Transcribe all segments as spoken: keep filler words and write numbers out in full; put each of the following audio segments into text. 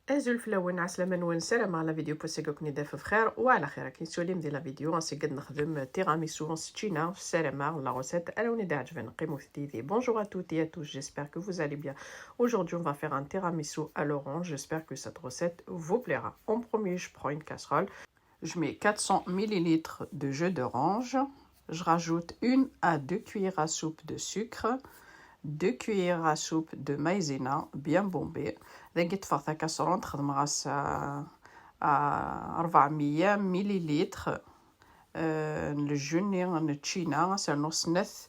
Azul fell-awen, ɛeslama-nwen, ssarameɣ la vidéo n wass-agi ad ken-id-taf bxir u ɛla xir. Akken tettwalim di la vidéo, ass-agi ad nexdem tiramisu s ččina, ssarameɣ la recette ad wen-id-iɛǧben. Qqimet yid-i. Bonjour à toutes et à tous, j'espère que vous allez bien. Aujourd'hui, on va faire un tiramisu à l'orange, j'espère que cette recette vous plaira. En premier, je prends une casserole, je mets quatre cents millilitres de jus d'orange, je rajoute une à deux cuillères à soupe de sucre, deux cuillères à soupe de maïzena bien bombée. Dagi ṭṭfeɣ takasront, xedmeɣ-as, euh, à أربعمية millilitres, euh, n lejju-nni n ččina, ad s-rnuɣ snat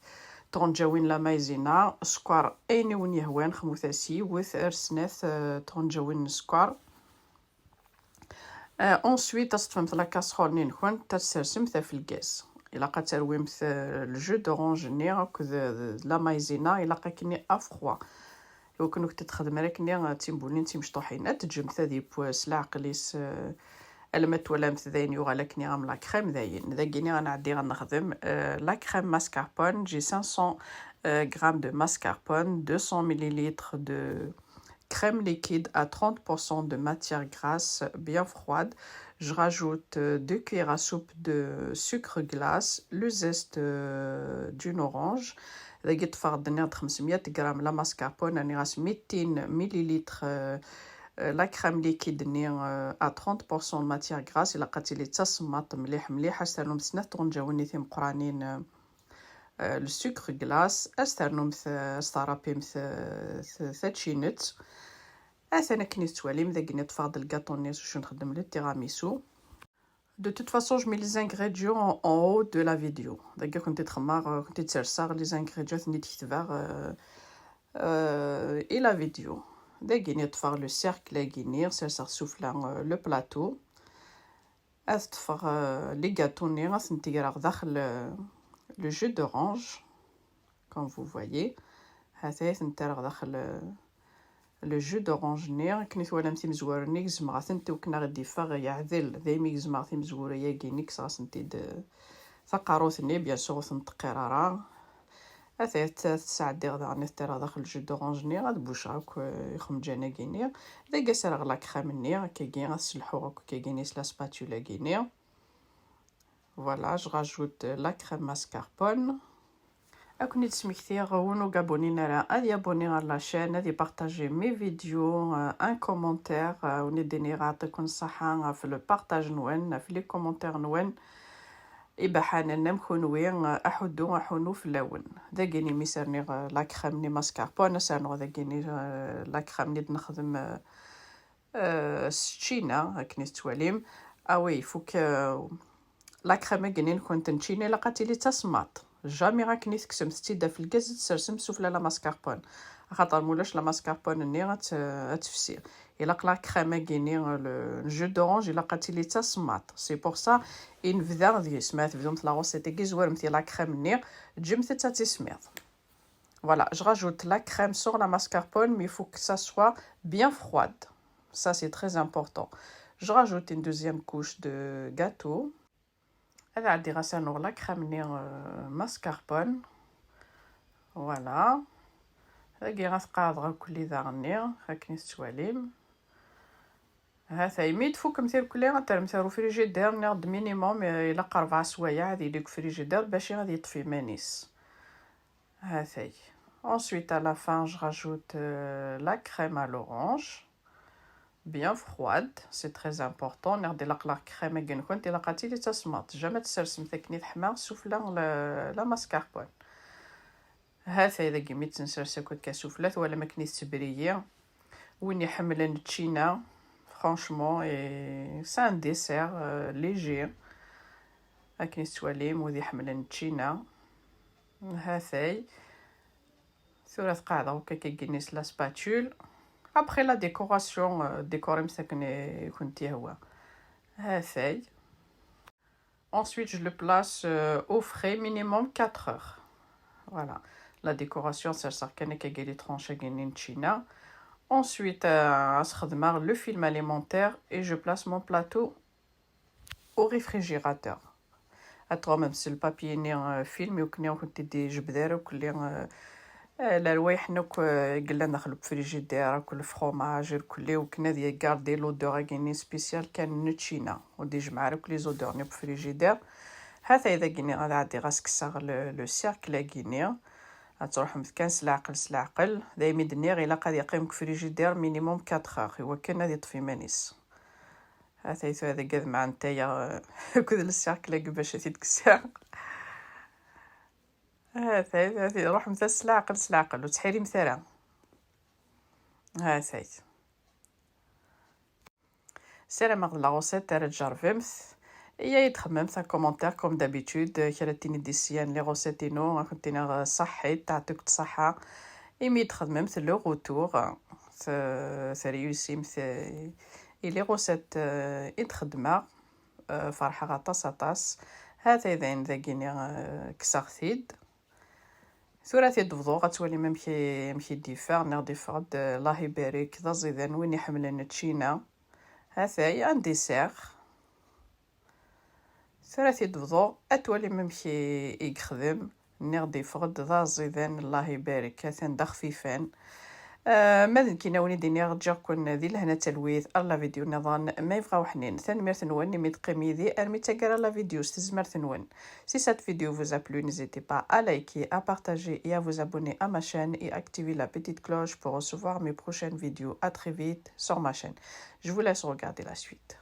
tɣenǧawin la maïzena, sskeṛ ayen i wen-yehwan, xemmet-as yiwet ar snat, euh, tɣenǧawin n sskeṛ. Euh, ensuite, ad teṭṭfemt la casserole-nni-nkent, ad tessersemt ɣef lgaz. Ilaq ad terwimt, euh, le jus d'orange-nni akked, euh, la maïzena, ilaq akken à froid. Iwakken ur kent-id-texdem ara akken, euh, d timbulin d timecṭuḥin. Ad teǧǧemt ad yeww s leɛqel-is, euh, alamma twalamt dayen yuɣal akken am la crème dayen. Dagi-nni ad nɛeddi ad nexdem, euh, la crème mascarpone. J'ai cinq cents, euh, grammes de mascarpone, deux cents millilitres de crème liquide à trente pour cent de matière grasse bien froide. Je rajoute, euh, deux cuillères à soupe de sucre glace, le zeste, euh, d'une orange. Dagi ṭṭfeɣ-d nniɣ-d خمسمية غرام la mascarpone, rniɣ-as ميتين millilitres, euh, euh, la crème liquide-nni, euh, à trente pour cent de matière grasse. Ilaq ad tili d tasemmaḍt mliḥ mliḥ. Ad s-ternumt snat tɣenǧawin-nni timeqqranin, euh, euh, le sucre glace, ad s-ternumt, euh, ad s-tɛerrapimt, euh, t-, taččinett. Atan akken i tettwalim, dagi ṭṭfeɣ-d lgaṭu-nni s ucu nxeddem le tiramisu. De toute façon, je mets les ingrédients en, en haut de la vidéo. Dagi kent-id-xemmeɣ, euh, kent-id-serseɣ les ingrédients, ten-id-ketbeɣ, euh, euh, i la vidéo. Dagi-nni ṭṭfeɣ le cercle-agi-nni, serseɣ sufella, euh, le plateau. Ad ṭṭfeɣ, euh, les gâteaux-nni, ad ten-greɣ daxel, euh, le jus d'orange, comme vous voyez. Ha-t-aya ad ten-rreɣ daxel, euh, le jus d'orange-nni. Akken i twalam timezwura-nni, gezmeɣ-tent iwakken ad aɣ-d-yeffeɣ yeɛdel. Daymi gezmeɣ timezwura-agi-nni, kkseɣ-asent-id, euh, taqerrut-nni, bien sûr ur ten-teqqir ara. Ad t-, ad t-sɛeddiɣ daɣen, ad t-rreɣ daxel jus d'orange-nni, ad bucceɣ akk, euh, ixemǧan-agi-nni. Dagi ad s-rreɣ la crème-nni, akkagi, ad s-lḥuɣ akk akkagi-nni s la spatule-agi-nni. Voilà, je rajoute la crème mascarpone. Ad ken-id-smektiɣ, win ur abonné ara, ad yabonné ɣer la chaîne, ad ipartager mes vidéos, euh, un commentaire, euh, ad wen-id-iniɣ yeɛṭikum ṣṣeḥḥa ɣef le partage-nwen, ɣef les commentaires-nwen. Ibaḥanen am kunwi, euh, aḥuddu, aḥunnu fell-awen. Dagi-nni mi s-rniɣ, euh, la crème-nni mascarpone, ad s-rnuɣ dagi-nni, euh, la crème-nni d-nexdem, euh, euh, s ččina, akken i tettwalim. Ah oui, il faut que, euh, la crème-agi-nni-nkent n ččina ilaq ad tili d tasemmaḍt. Jamais akken i tekksemt-tt-id ɣef lgaz ad tsersemt sufella la mascarpone. Axaṭer ma ulac la mascarpone-nni ad t-, ad tefsi. Ilaq la crème-agi-nni, le, le jus d'orange, ilaq ad tili d tasemmaḍt. C'est pour ça i nebda deg-s. Ma tebdumt la recette-agi, zwaremt i la crème-nni, ǧǧemt-tt ad tismiḍ. Voilà, je rajoute la crème sur la mascarpone, mais il faut que ça soit bien froide. Ça, c'est très important. Je rajoute une deuxième couche de gâteau. Ad ɛeddiɣ ad s-rnuɣ la crème-nni, euh, mascarpone. Voilà. Dagi ad t-qeɛdeɣ akk-nni daɣen-nni, akken i tettwalim. Ha-t-a, imi tfukemt irkelli, ad terremt ar ufrijider, nniɣ-d minimum, eh, ilaq rebɛa swayeɛ ad yili deg ufrijider, bac ad yeṭṭef iman-is. Ha-t-a. Ensuite, à la fin, je rajoute, euh, la crème à l'orange. Bien froide, c'est très important. Nniɣ-d ilaq la crème-agi-nkent, ilaq ad tili d tasemmaḍt. Jamais ad tessersemt akken i teḥma sufella la, la mascarpone. Ha-t-a, dagi mi tt-nsers akk akka sufella, twalam akken i tettebri-yi. Win iḥemmlen ččina, franchement, et c'est un dessert, euh, léger. Akken i tettwalim, wid iḥemmlen ččina. Ha-t-a. Tura ad qeɛdeɣ akk akkagi-nni s la spatule. Après la décoration, euh, décorimt akken i kent-yehwa. Ha-t-a. Ensuite, je le place, euh, au frais minimum quatre heures. Voilà. La décoration, serseɣ kan akkagi les tranches-agi-nni n ččina. Ensuite, euh, ad sxedmeɣ le film alimentaire et je place mon plateau au réfrigérateur. Ad tɣummemt s le papier-nni, euh, film, iwakken ur kent-id-ijebbed ara akk-nni, euh, Eh, lerwayeḥ-nni akk, eh, i yellan daxel n ufrijidir, akk le fromage, irkelli, akken ad yegardi l'odeur-agi-nni spécial kan n ččina. Ur d-yejmeɛ ara akk les odeurs-nni n ufrijidir. Ha-t-ay dagi-nni ad ɛeddiɣ ad s-kkseɣ le, le cercle-agi-nni. Ad truḥemt kan s leɛqel, s leɛqel. Daymi d-nniɣ, ilaq ad yeqqim deg ufrijidir minimum quatre heures, i wakken ad yeṭṭef iman-is. Ha-t-ay tura dagi ad mɛentaya, eh, akked le cercle-agi bac ad t-id-kkseɣ. Ha-t-ay, ha-t-ay, ruḥemt-as s leɛqel, s leɛqel, ur ttḥirimt ara. Ha-t-ay. Ssarameɣ d la recette ara tjerrbemt. Iyya ad txemmemt un commentaire comme d'habitude, kra tini d-isyan les recettes-inu, ad kent-iniɣ ṣaḥḥit, teɛṭik-d ṣaḥḥa. Imi i d-txedmemt le retour, t-, tréussimt, eh, i les recettes, eh, i d-xedmeɣ, eh, ferḥeɣ aṭas, aṭas. Ha-t-ay dayen dagini, eh, kkseɣ-t-id. Tura ad t-id-bḍuɣ, ad twalim amek i, amek i d-yeffeɣ. Nniɣ-d yeffeɣ-d, eh, Allah ibarek, d aẓidan win iḥemmlen ččina. Ha-t-ay, un dessert. Tura ad t-id-bḍuɣ, ad twalim amek i, i yexdem. Nniɣ-d yeffeɣ-d d aẓidan, Allah ibarek, atan d axfifan. Eh, ma d nekkini a wen-id-iniɣ, ǧǧiɣ-ken di lehna d talwit, ar la vidéo nniḍen, ma yebɣa uḥnin. Tanemmirt-nwen imi d-teqqim yid-i armi d taggara la vidéo s tezmert-nwen. Si cette vidéo vous a plu, n'hésitez pas à liker, à partager et à vous abonner à ma chaîne et activer la petite cloche pour recevoir mes prochaines vidéos. À très vite sur ma chaîne. Je vous laisse regarder la suite.